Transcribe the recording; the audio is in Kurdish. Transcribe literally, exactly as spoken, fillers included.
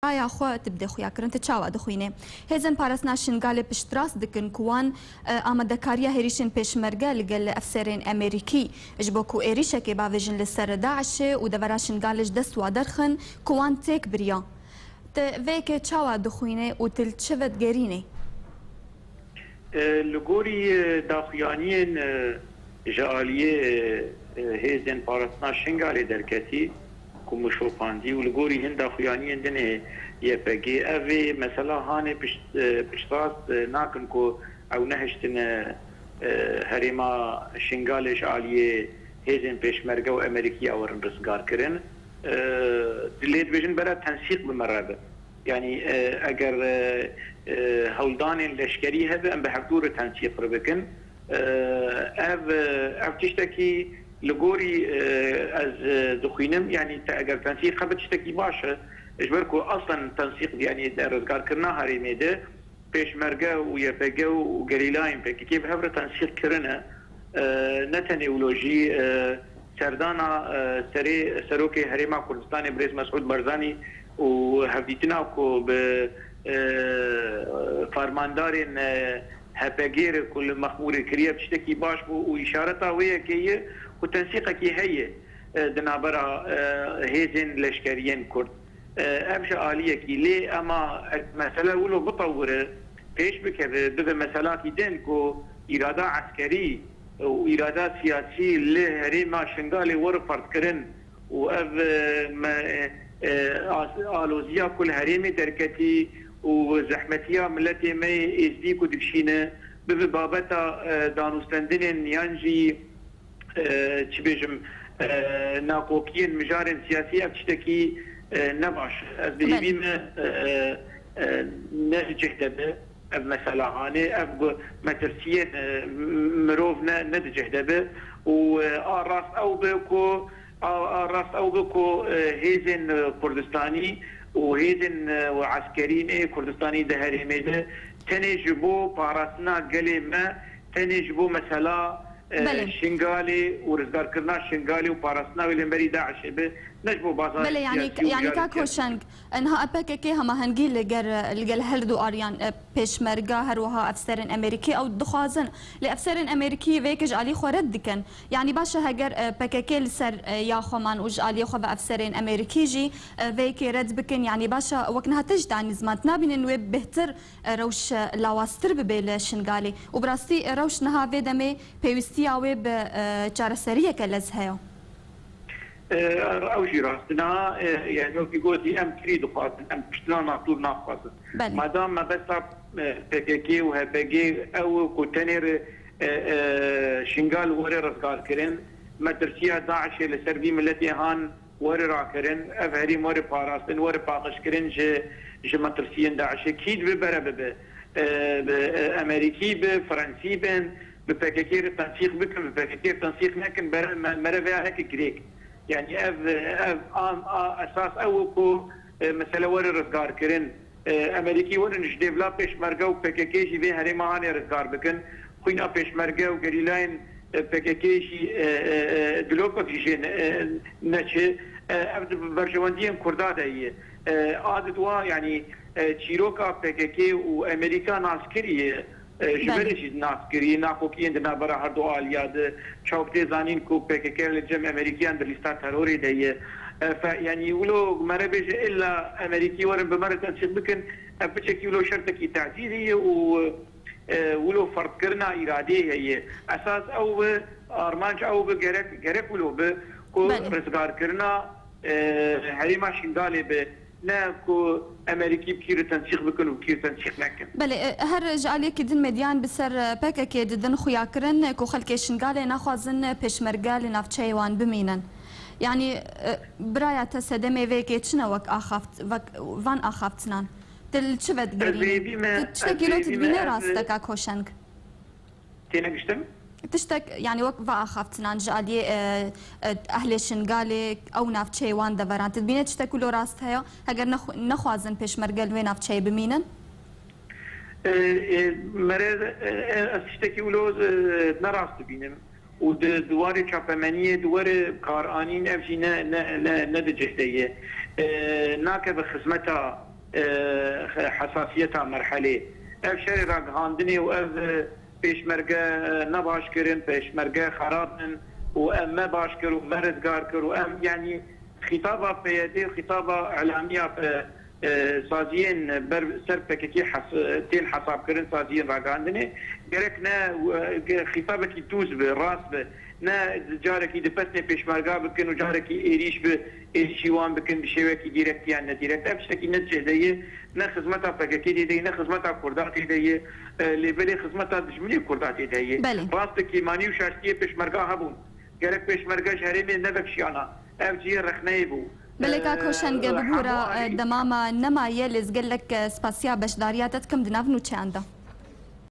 raya xwe tu bidê xuyakirin, tu çawa dixwînê? Hêzên parastina Şingalê piştrast dikin ku wan, e, amadekariya hêrîşên pêşmerge li gel efserên Amerîkî ji bo ku êrîşekê bavêjin li ser DAIŞê û devera Şingalê ji dest wa derxin ku wan têk biriya. Tu vê yekê çawa dixwînê û tu li çi vedigerînê? E, li gorî, e, daxuyaniyên, e, ji aliyê, e, e, hêzên parastina Şingalê derketî ku min şopandî û li gorî hin daxuyaniyên din ê Y P G, ev ê mesela hanê pişt-, e, piştrast, e, nakin ku ew nehiştine, e, herêma Şingalê ji aliyê hêzên pêşmerge û Amerîkî ya werin rizgarkirin. E, dilê dibêjin bera tensîq bi me re be. Yanî, e, eger, e, e, hewldanên leşkerî hebe, em bi hevdû re tensîq re bikin. E, ev, e, ev tiştekî li gorî, e, ez, e, dixwînim, yanî te eger tensîq hebe tiştekî baş e. Ji ber ku aslen tensîq, yanî de rizgarkirina herêmê de pêşmerge û Y P G û gerîlayên P K K bi hev re tensîq kirine. E, ne tenê wilo jî, e, serdana, e, serê Serokê Herêma Kurdistanê birêz Mesûd Barzanî û hevdîtina ku bi, e, fermandarên, e, H P G re ku li Mexmûrê kiriye tiştekî baş bû û îşareta wê yekê ye ku tensîqekî heye, e, di navbera, e, hêzên leşkeriyên Kurd. E, ev ji aliyekî lê ema mesele wilo bitewire, pêş bikeve, bibe meselakî din ku îrada eskerî û îrada siyasî li herêma Şingalê were ferdkirin û ev, e, me, e, as-, aloziya ku li herêmê derketî û zehmetiya miletê me yê êzdî ku dikişîne, bibe babeta, e, danûstendinên yan jî, e, çi bêjim, e, nakokiyên mijarên siyasî, ev tiştekî, e, ne baş e. Ez bi Belê. hêvî me, e, e, e, ne li cih de be ev mesela hanê, ev gu-, metirsiyên, e, m-, mirov ne, ne di cih de be û, e, a rast ew be ku, a, a rast ew be ku, e, hêzên, e, Kurdistanî û hêzên, e, û eskerîn ê Kurdistanî di herêmê de tenê ji bo parastina gelê me, tenê ji bo mesela, e, Belê. Şingalê û rizgarkirina Şingalê û parastina wê li hemberî DAIŞê be, ne ji bo bazarê Belê, yanî, siyasî û yanî mijarê ka siyasî. Koşeng, niha P K K hemahengî li ger, li gel her du aliyan, e, pêşmerga, her wiha efserên Amerîkî ew dixwazin. Lê efserên Amerîkî vê yekê ji alî xwe red dikin. Yanî baş e heger, e, P K K li ser, e, ya xwe man û ji aliyê xwe ve efserên Amerîkî jî, e, vê yekê red bikin. Yanî baş e wek niha te jî danî ziman, tu nabînin wê bêhtir, e, rewş, e, lawaztir bibe li Şingalê. Û bi rastî, e, rewş niha vê demê pêwîstiya wê bi, e, çareseriyeke lez heye. E, ew jî rast e. Niha, e, yani wekî gotî em kirî dixwazin, em kuştina natûr naxwazin. Belê. Madam mebesta, e, P K K û H P G ew ku tenê re, e, e, Şingal were rizgarkirin, metirsiya DAIŞê li ser vî miletê han were rakirin, ev herîm were parastin, were paqijkirin ji, ji metirsiyên DAIŞê. Kî dibe bere bibe. E, bi, e, Amerîkî bi, Fransî bin, bi P K K re tensîq bikin, bi P K K re tensîq nekin, bere me, mere veya heke girêk. Yani ev, ev an, a, esas ew e ku, e, mesele were rizgarkirin. E, Amerîkî werin ji dêvla pêşmerge û P K K jî vê herêma hanê rizgar bikin. Xwîna pêşmerge û gerîlayên, e, P K K jî, e, e, e, dilopek jî jê ne, e, neçe. E, ev di berjewendiyên Kurda de ye. E, a di dua, yanî, e, çîroka P K K û Amerîka naskirî ye. E, ji Belê. berê jî nas kirî, nakokiyên di navbera her du aliya de çaw tê zanîn ku P K K li cem Amerîkiyan di lîsta terorê de ye. E, fe, yanî wilo mere bêje illa Amerîkî werin bi me re tensîq bikin, ev piçekî wilo şertekî tecîlî ye û, e, wilo ferdkirina îradeyê heye. Esas ew bi, armanc ew bi, gerek, gerek wilo bi ku Belê. rizgarkirina, e, herêma Şingalê bi. Ne ku Amerîkî bi kî re tensîq bikin û bi kî re tensîq nekin. Belê, e, her ji aliyekî din medyan bi ser, e, P K K didin xuyakirin, e, ku xelkê Şingalê naxwazin, e, pêşmerge li navçeyê wan bimînin. Yanî, e, biraya te sedemê vê yekê çi ne wek axaft-, wek van axaftinan? Tu li çi vedigerînî? Ez vê bîme, Tu tiştekî ez lo vê tu bîme, dibînî ez rast e ka Koşeng? Tênegiştim? Tiştek, yanî wek va axaftinan ji aliyê, e, e, ehlê Şingalê ew navçeyê wan deveran. Tu dibîne tiştek wilo rast heye? Heger nexw-, nexwazin pêşmerge li wê navçeyê bimînin? E, e, mere, e, e, ez tiştekî wilo, e, ne rast dibînim. Û di, di warê çapemeniyê, di warê karanîn ev jî ne, ne, ne, ne di cih de ye. E, nakeve xizmeta e, hesasiyeta merhelê. Ev şerê ragihandinê û ev, e, pêşmerge, e, ne baş kirin, pêşmerge xerab in û em me baş kir û me rizgar kir û em, yanî xîtaba P Y D û xîtaba îlamiya, e, e, saziyên ber ser P K K hes-, tên hesabkirin, saziyên ragihandinê gerek ne, e, xîtabekî dûz be, rast be, ne carekî di pesnê pêşmerga bikin û carekî êrîş bi êrîşî wan bikin bi şêwekî dîrekt yan nedîrekt. Ev tiştekî ne di cih de ye, ne xizmeta P K K tê de ye, ne xizmeta Kurda tê de ye. E, lê belê xizmeta dijminê Kurda tê de ye. Belê. Rast e, kêmanî û şaştiyê pêşmerga hebûn. Gerek pêşmerge ji herêmê nevekşiyana. Ev cihê rexneyê bû. Belê kak Hoşeng, e, bi bûra, hemû alî- e, dema me nemaye, lê ez gelek, e, spasiya beşdariya te dikim di nav nûçeyan de.